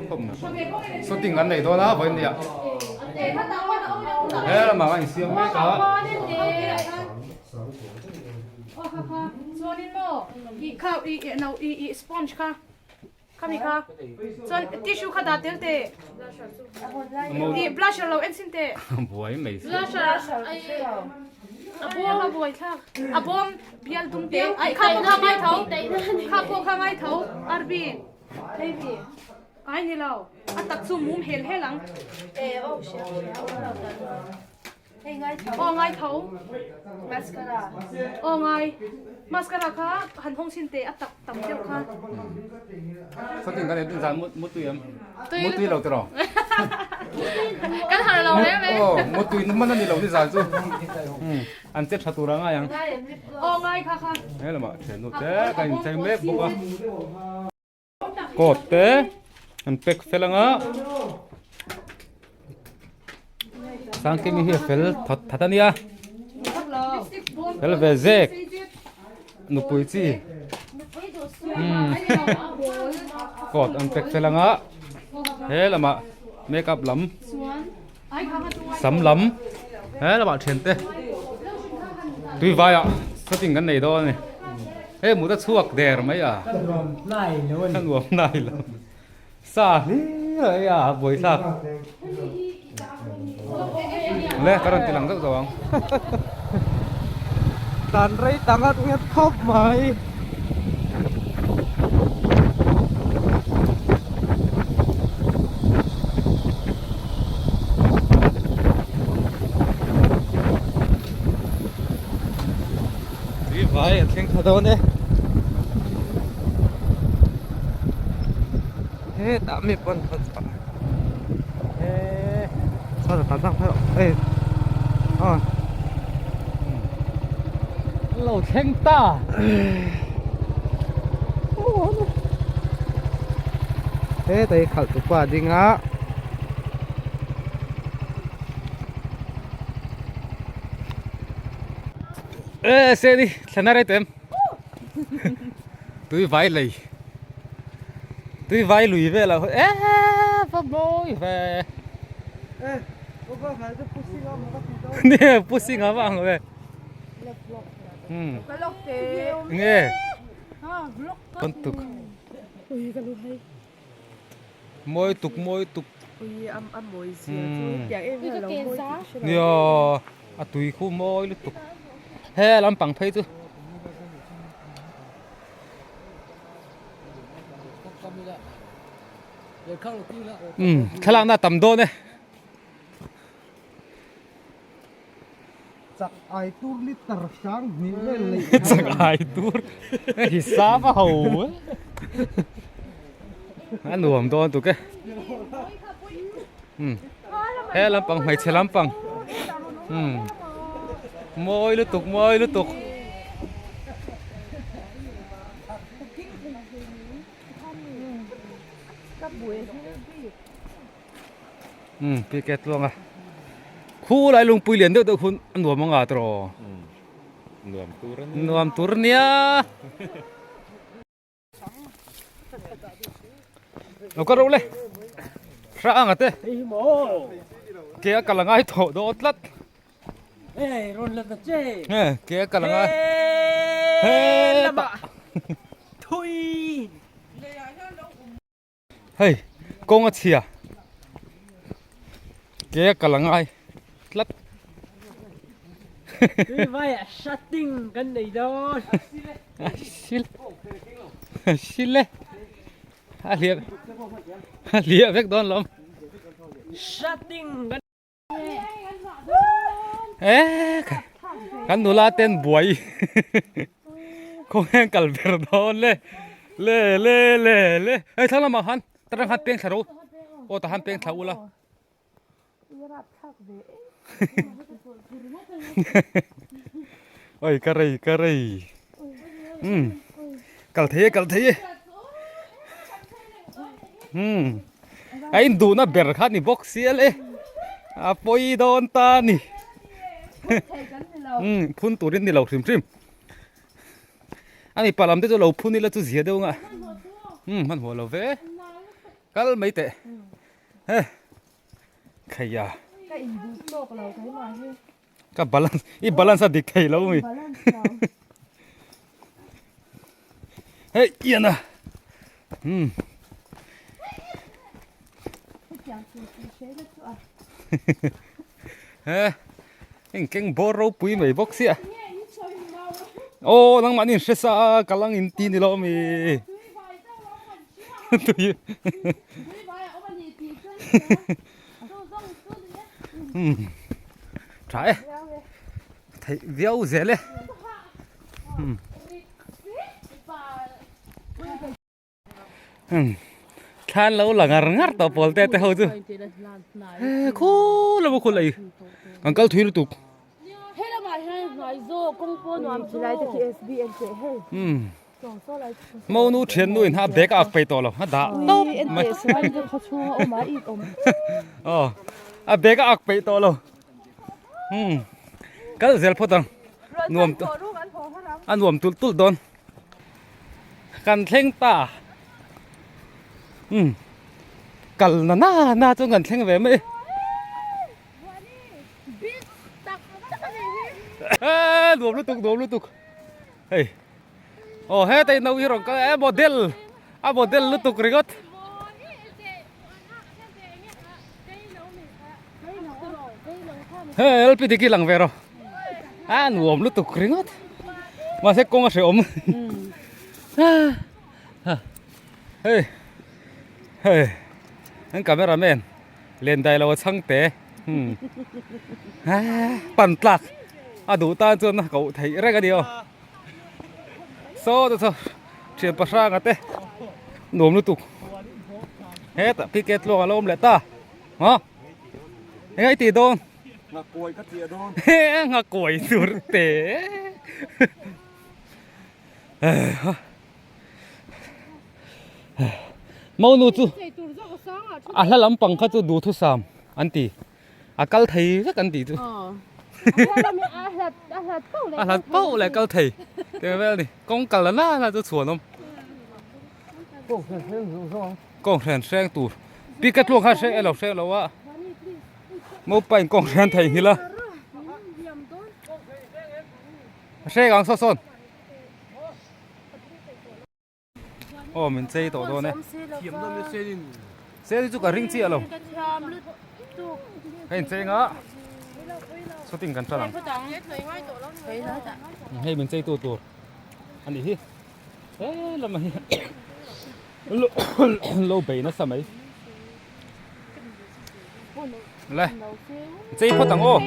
khawp mai. Shooting kan nei dawn a vawiin nia. He lamah khan insiam mek a. Khami kha chuan tissue kha dah tel teh ih blusher lo en sin teh buai mai blusher a bawm a buai thlak a bawm bial dum te ai kha pawh kha ngai tho kha pawh kha ngai tho arbi ai ni lo a tak chu mum hel hel ang Aw ngai tho. Mascara. Aw ngai. Mascara kha han hawng chin teh a tak tam deuh kha. Satin kan en zan mu tui em? Mu tui lo tiraw? Kan har lo reng reng. Aw mu tui man ani lo ni zan chu. An che tha tur a ngai ang. Aw ngai kha kha. He lamah thiannu te kan inchei mek bawk a. Coat te an pack fel anga Sangkimi hi a fel that that ania fel ve zek nupui chi umm coat an pack fel anga he lamah makeup lam sam lam he lamah thian te tui vaiah shooting kan nei dawn a ni hei mut a chhuak der mai a ka nuam hnai lo sa hlir a hei a buaithlak le ka rawn ti lang zauh zauh ang tan rei ta ngat ngat khawp mai. Tui vai a thleng thla dawn e. Hetah mi pawn khaw chhuah e chhuat a tan tak e aw lo thleng ta hetah hi khalh tupa a ding a. E seni thlana rei tawh em tui vai lei tui vai lui vel ah e va mawi ve nia pu singa va ang ve um nge con tuk mawi tuk mawi tuk nia a tui khu mawi lutuk he lampang phei chu. Umm thlalakna a tam dawn e. Chak ai tur liter hrang hnih vel lei. Chak ai tur hi sa va ho e. A nuam dawn tuk e. Umm he lampang hmeichhe lampang umm mawi lutuk mawi lutuk. Umm ticket tluang a khu lai lungpui lian deuh deuh hun a nuam anga tawh nuam tur a nuam tur ania lo kal rawh le hrang a te ke a kal angai tawh dawn tlat. Hey, rawn la ta che. He, ke a kal anga. He lama. Thui. Hei, kawng a chhia. Ke a kal angai tlat. Tui vai ah shutting kan nei dawn. Sil. Sil e. A hliah. A hliah vek dawn lawm. Shutting kan Eh, kan nula ten buai kawng kal ber dawn le le le le le hei thlang lamah khan tarang khan peng thla ro aw tah khan peng thla ula oi ka rei ka rei um kal thei e kal thei e um A induhna ber kha ni bawk sial e a pawi dawn ta a ni umm phun turin ni lo hrim hrim a mipa lam te chu lo phun ila chu zia deuh ang a umm hmanhmawh lo ve. Kal mai teh. He. Khaiya. Ka in duh tawk lo keimah hi. Ka balance i balance a dik thei lo mi. Hei ian a. Hmm. He. Eng keng bawr ropui mai bawk sia. Aw nangmah nin hre sa ka lang in ti ni lo mi. Tui. Hmm. Tha e. Thei viau zel e. Hmm. Hmm. Thlan lo la ngar ngar tawh pawl te te ho chu. He khu lo khu lei. Kan kal thui lutuk. Hmm. Monu thian nu in ha bag a ak pei tawh lo a dah tawp mai. Aw a bag a ak pei tawh lo. Hmm. Kal zel phawt ang. Nuam a nuam tulh tulh dawn. Kan thleng ta. Hmm. Kal na na na chuan kan thleng ve mai. Nuam lutuk nuam lutuk. Hei. Aw hetai no hi rawn kal e model a model lutuk ringawt. Hei LP diki lang ve rawh. A nuam lutuk ringawt. Mahse kawng a hrehawm. Hei hei an cameraman len dai lo a chhang te. Pan tlak a duh tan chuan a koh theih reng a ni aw. Saw te saw thian pahranga te nuam lutuk hetah ticket luang a lo awm leh ta maw eng ai tih dawn Nghakuai ka tih dawn Nghakuai tur te Monu chu a hla lampang kha chu duhthusam an ti. A kal thei vek an tih chu. A hlat pauh leh kal thei tih vel a ni. Kawng kal la la chu chhuan awm. Kawng hren hreng tur. Pi ka tluang kha hreng elo hreng lo a. Mopa in kawng hren thei nghilh a. Hreng ang saw sawn. Aw min chei tawh dawn e. Sel chu ka ring chiah lo. Hei in chei nga shooting kan tan ang. Hei min chei tu tur a nih hi. He lamah hian lo bei nasa mai. Le chei phawt ang aw.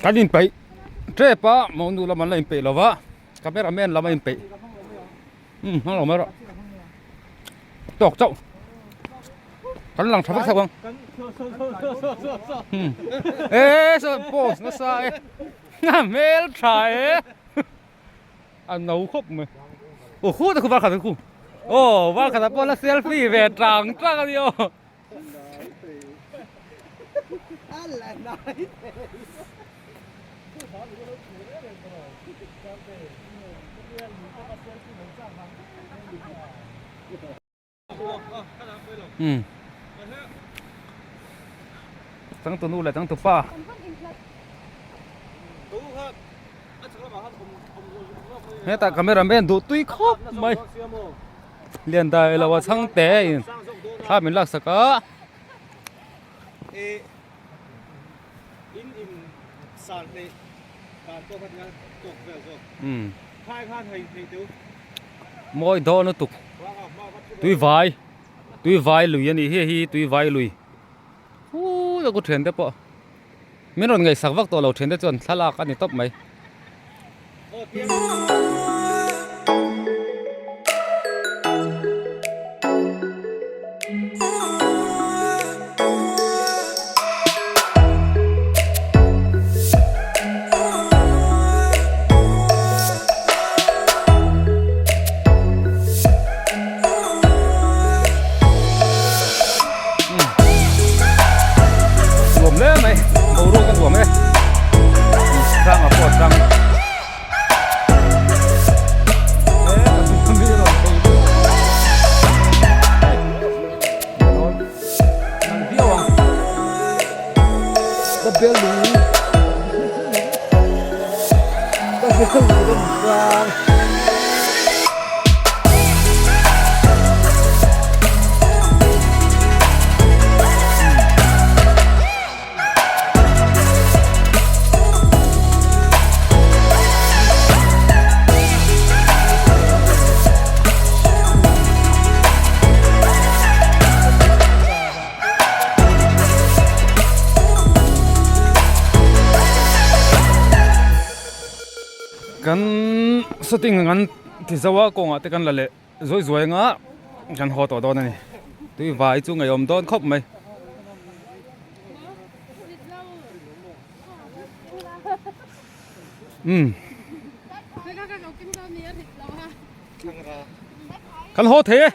Kan inpeih tep a monu lam an la inpeih lo va cameraman lam a inpeih umm hmang lo mai rawh tawk chauh kan lang tha vek theuh ang umm eee saw pose nasa e a hmel tha e. A no khawp mai. Aw khu ta khu var khat khu. Aw var khat ah pawh la selfie ve tang tang a ni aw. Umm changtunu leh changtupa. Hetah camera man duh tui khawp mai lian dai lo a chhangte in thla min laksak a. Umm mawi dawn lutuk tui vai tui vai lui a nih hi hei hi tui vai lui huuu a ku thian te pawh min rawn ngaihsak vak tawh lo thian te chuan thlalak a ni tawp mai. Nuam hle mai boruak a nuam e hrang a pawh hrang Kan shooting ang an ti zo a kawngah te kan la leh zuai zuai anga kan haw tawh dawn a ni tui vai chu ngaihawm dawn khawp mai. Umm kan haw thei e.